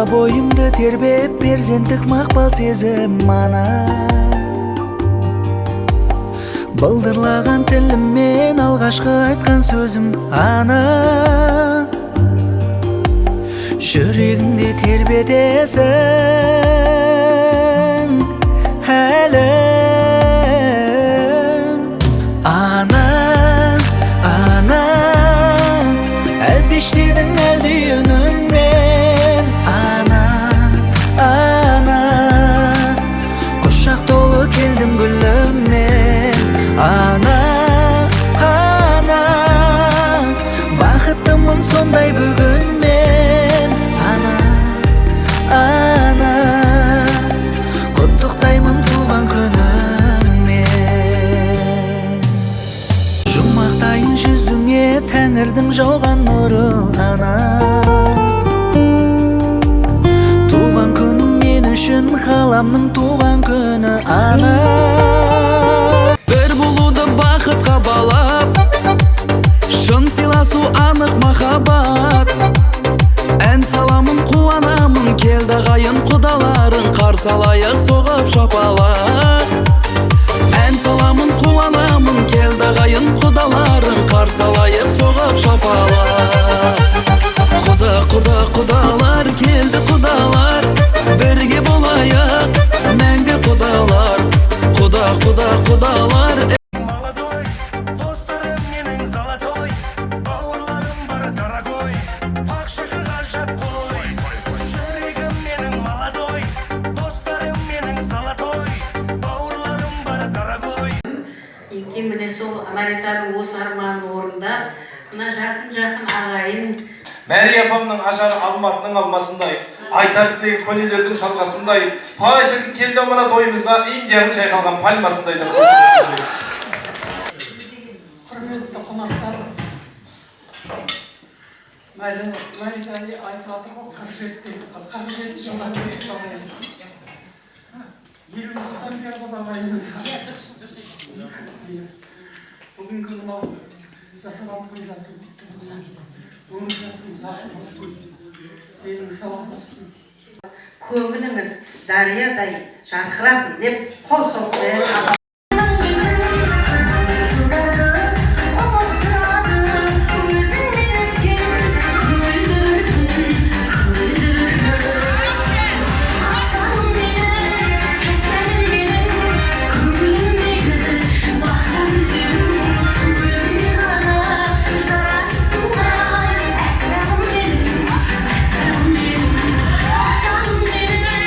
Тұла бойымды тербеп перзенттік мақпал сезім ана. Былдырлаған тіліммен алғашқы айтқан сөзім ана. Жүрегімде тербетесің әлі. Ана, ана, әлпештедің әлде үніңмен. Ана, ана, құшақ толы келдім гүліммен. Ана, ана, бақыттымын сондай бүгін мен. Ана, ана, құттықтаймын туған күніңмен. Жұмақтайын жүзіңе тәңірдің жауған нұры ана. Туған күнің мен үшін ғаламның туған күні ана. Бір болуды бақытқа балап, шын сыйласу анық махаббат. Ән саламын, қуанамын, келді ағайын құдаларың, қарсы алайық соғып шапалақ. Ән саламын, қуанамын, келді ағайын құдаларың, қарсы алайық соғып шапалақ. Құда, құда, құдалар, келді құдалар, бірге болайық мәңгі құдалар. Құда, құда, құдалар. Молодой, достарым менің золотой, бауырларым бар дорогой, ақ шүкір ғажап қой. Жүрегім менің молодой, достарым менің золотой, бауырларым бар дорогой. Еңке, міне, сол Маританың осы арманын орындап, мына жақын-жақын ағайын. Мәрия апамның ажары Алматының алмасындай, айтар тілегі көнелердің шалғасындай. Пай, шіркін, келді ау мына тойымызға Индияның шайқалған пальмасындай деп. Құрметті қонақтар, Мәрида айтып жатыр ғой, 47 деп. Ал 47 жылдан бері құдағаймыз, 50 жылдан бері құдағаймыз. Бүгінгі мынау жасаған той жасың құтты болсын, өмір жасың ұзақ болсын, денің сау болсын. Көңіліңіз дариядай жарқырасын деп қол соғып қояйық. Жылдары ұмыттырады өзіңмен өткен көңілді бір күн, көңілді бір күн. Ақтаным менің, тәттім менің, көңілімдегі бақытым менің, өзіңе ғана жарасып туған әппағым менің, әппағым менің. Ақтаным менің,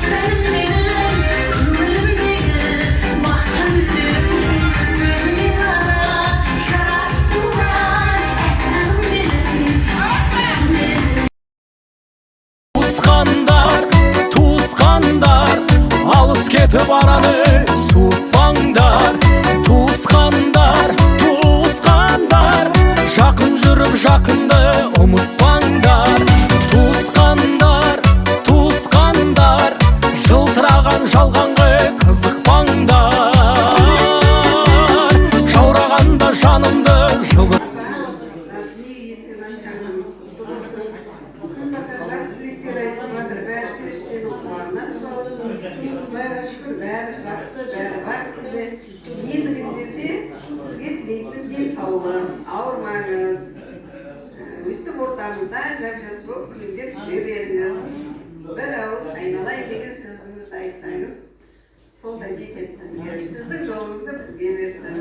тәттім менің, көңілімдегі бақытым менің, өзіңе ғана жарасып туған әппағым менің, әппағым менің. Туысқандар, туысқандар, алыс кетіп араны суытпаңдар. Туысқандар, туысқандар, жақын жүріп жақынды ұмытпаңдар. Туысқандар, туысқандар, жылтыраған жалғанға қызықпаңдар. Жаурағанда жанымды жылы. Дүние есігін ашқаныңыз құтты болсын! Күн қатар жақсы тілектер айтып жатыр, бәрі періштенің құлағына салсын. Құдайға шүкір, бәрі жақсы, бәрі бар сізде. Ендігі жерде сізге тілейтінім денсаулық, ауырмаңыз. Өстіп ортамызда жап жас болып күлімдеп жүре беріңіз. Бір ауыз «айналайын» деген сөзіңізді айтсаңыз, сол да жетеді бізге. Сіздің жолыңызды бізге берсін.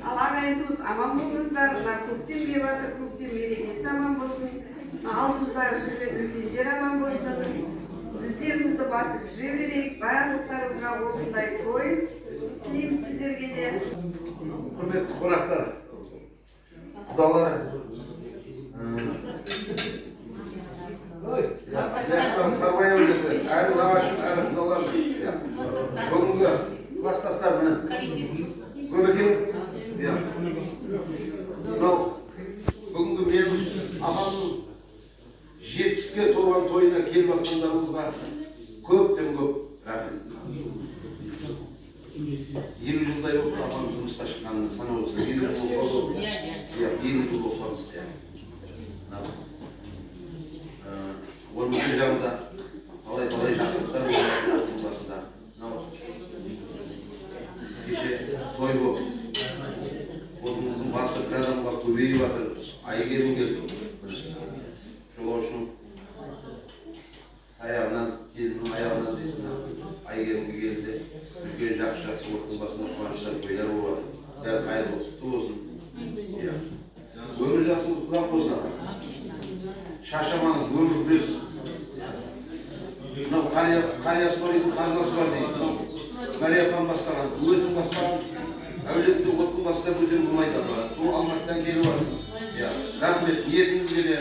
Ал ағайын туыс аман болыңыздар. Мына көктем келіп жатыр, көктем мерекесі аман болсын. Мына алдымыздағы жүрген үлкендер аман болсын. Діздеріңізді басып жүре берейік. Барлықтарыңызға осындай той тілеймін сіздерге де. Құрметті қонақтар, құдалар, жақтан Сарбай әулеті, әрі нағашым, әрі құдалар. Иә. Бүгінгі класстастар, міне, Көмеке, иә. Мынау бүгінгі менің апамның 70-ке толған тойына келіп жатқандарыңызға көптен көп рахмет. 50 жылдай болды апам жұмысқа шыққанына, санап отырсам, 50 жыл болып қалды. Иә, 50 жыл болып қалды. Иә. Оның бір жағында талай-талай жақсылықтар болды басында. Мынау кеше той болып, отымыздың басы бір адамға көбейіп жатыр. Әйгерім келді. Бір жолаушының аяғынан, келіннің аяғынан дейсің, Әйгерімге келді. Үлкен жақсы-жақсы оттың басында қуаныштар, тойлар болып жатыр. Бәрі қайырлы құтты болсын. Иә. Өмір жасыңыз ұзақ болсын. Шаршамаңыз, өмір күрес. Мынау қариясы бар үйдің қазынасы бар дейді. Мынау Мәрия апам бастаған, өзің бастаған әулетті оттың басында көтеру болмайды апа. Бұл Алматыдан келіп жатсыз. Иә. Рахмет, ниетіңізге де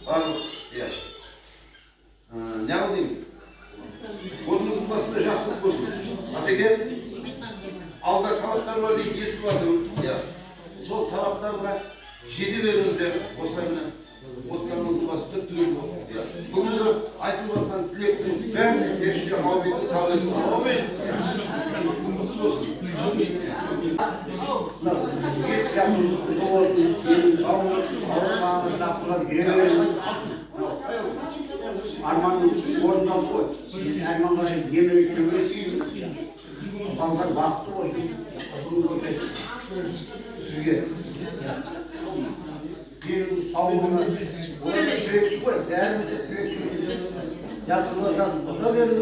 барлық. Иә. Неғыл деймін? Отыңыздың басында жақсылық болсын. Асеке, алда талаптар бар дейді, естіп жатырмын. Иә. Сол талаптарға жете беріңіздер. Осылай міне оттарыңыздың басы түп-түгел болсын. Иә. Бүгінгі айтылып жатқан тілектің бәріне періште әуминді қабыл етсін. Әумин. Құтты болсын. Арманым орындалды ғой. Арманға немере шөбере сүйдім. Балалар бақытты болсын. Қызым болсын. Сізге. Менің саулығына тілекші ғой, бәріміз тілекші. Жақсылардан құда беріңіз.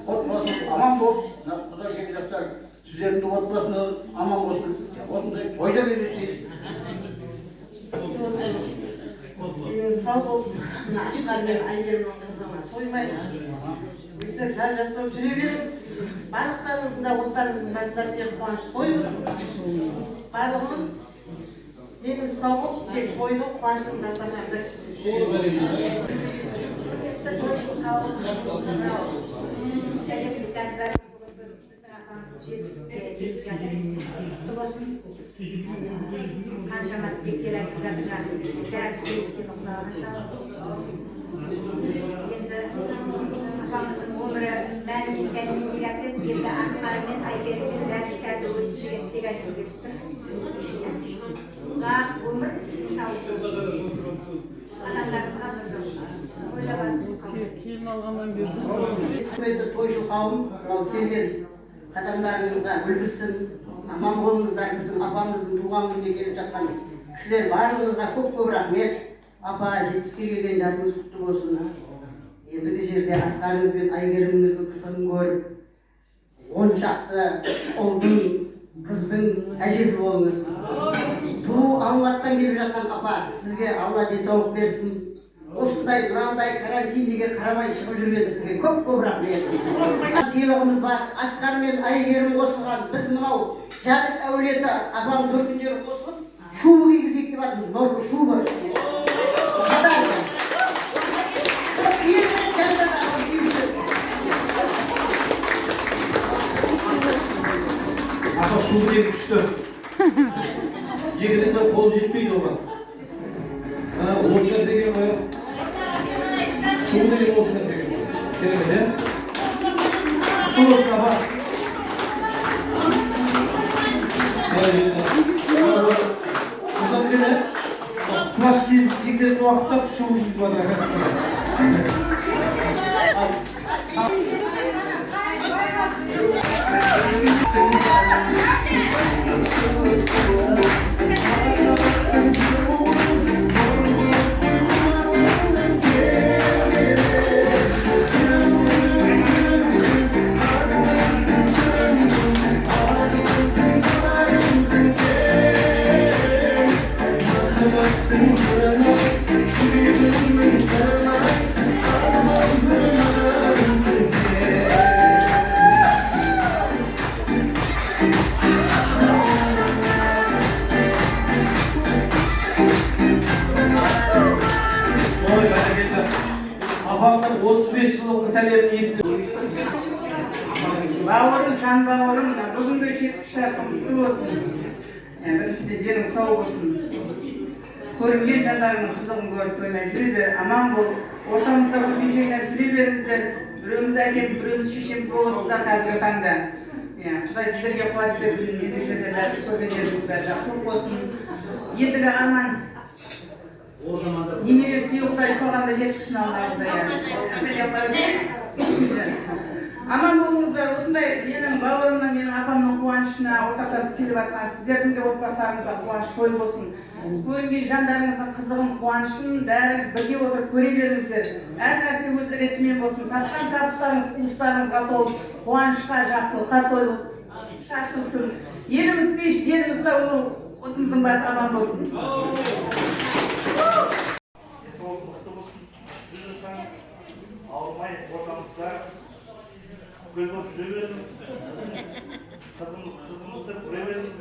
Отбасымыз аман болып, құда келген жастар сіздердің де отбасыңыз аман болсын. Осындай тойда кездесейік. Сау болып, мына Асқар мен Әйгерімнің қызығына тоймай, өздері жан-жас болып жүре беріңіз. Барлықтарыңыздың да отарыңыздың басында тек қуаныш той болсын. Барлығымыз деніміз сау болып, тек тойдың қуаныштың дастарханында жүре беріңіз. Қаншама тілектер айтып жатыр, бәрі періштенің құлағына шалып. Енді апамыздың өмірі мәңгі сәтті тілек айтып, енді Асқар мен Әйгеріммен мәңгі сәтті өтсін деген тілек айтқым келіп тұр. Ұзақ өмір, денсаулық адамдарымызға нұр жаусын. Ойлағанымыз қалсын. Келін алғаннан бері. Құрметті тойшы қауым, мынау келген қадамдарыңызға гүл бітсін, аман болыңыздар. Біздің апамыздың туған күніне келіп жатқан кісілер барлығыңызға көп-көп рахмет. Апа, 70-ке келген жасыңыз құтты болсын. Ендігі жерде Асқарыңыз бен Әйгеріміңіздің қызығын көріп, он шақты ұлдың, қыздың әжесі болыңыз. Ту Алматыдан келіп жатқан апа, сізге Алла денсаулық берсін. Осындай мынандай карантин деген қарамай шығып жүрген сізге көп-көп рахмет. Сыйлығымыз бар, Асқар мен Әйгерім қосылған. Біз мынау Жәдік әулеті апам төркіндері қосылып, шуба кигізейік деп жатырмыз, норка шуба үстіне. Подарка. Апа шуба деген күшті. Екінің де қолы жетпейді оған. Осы нәрсе екен ғой. Шуба деген осы нәрсе екен. Керемет, ә? Құтты болсын, апа. Мысалы, плащ кигізетін уақытта шуба кигізіп жатыр. Ой, бәрекелді. Апамның 35 жылдық сәлемін есінде. Бауырым, жан бауырым, бүгінгі 70 жасың құтты болсын. Біріншіден денің сау болсын. Көрінген жандарыңның қызығын көріп тоймай жүре бер, аман бол. Ортамызда көпей жайнап жүре беріңіздер. Біреуміз әкеміз, біреуміз шешеміз болыңыздар қазіргі таңда. Құдай сіздерге қуат берсін, ендігі жерде бәрі көргендеріңіз бәрі жақсылық болсын. Ендігі арман Немере сүйеу құдай соған да жеткізсін, Алла Құдай. Аман болыңыздар. Осындай менің бауырымның, менің апамның қуанышына ортақтасып келіп жатқан сіздердің де отбасыларыңызға қуаныш той болсын. Көрінген жандарыңыздың қызығын, қуанышын бәріңіз бірге отырып көре беріңіздер. Әр нәрсе өз ретімен болсын. Тапқан табыстарыңыз уыстарыңызға толып, қуанышқа, жақсылыққа толып шашылсын. Еліміз тыныш, еліміз сау, отымыздың басы аман болсын. Денсаулық мықты болсын, 100 жасаңыз, ауырмай ортамызда гүл болып жүре беріңіз. Қызымызды көре беріңіз.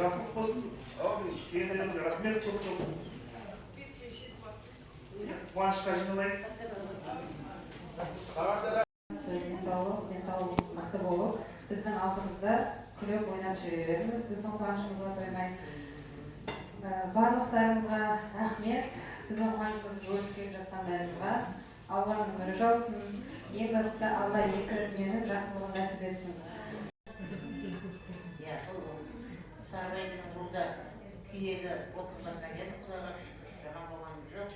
Жақсылық болсын. Келгендеріңізге рахмет көп көп. Қуанышқа жиналайық. Денсаулығыңыз мықты болып, біздің алдымызда күліп ойнап жүре беріңіз, біздің қуанышымызға тоймай. Барлықтарыңызға рахмет, біздің қуанышымызды бөлісіп келіп жатқандарыңызға. Алланың нұры жаусын, ең бастысы Алла екі дүниенің жақсылығын нәсіп етсін. Иә, бұл Сарыбай деген руда күйегі оттың басына келдік, Құдайға шүкір, жаман болған жоқ.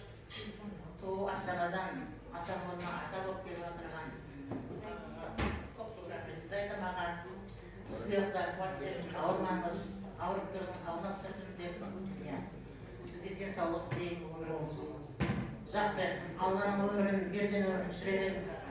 Сол Астанадан ата орнына ата болып келіп отырған көп көп рахметімді айтамын маған. Сізге Құдай қуат берсін, ауырмаңыз, ауырып тұрдым, аунап тұрдым деп. Иә. Сізге денсаулық тілеймін, өмір болсын. Ұзақ берсін, Алланың өмірін, берген өмірін сүре беріңіз.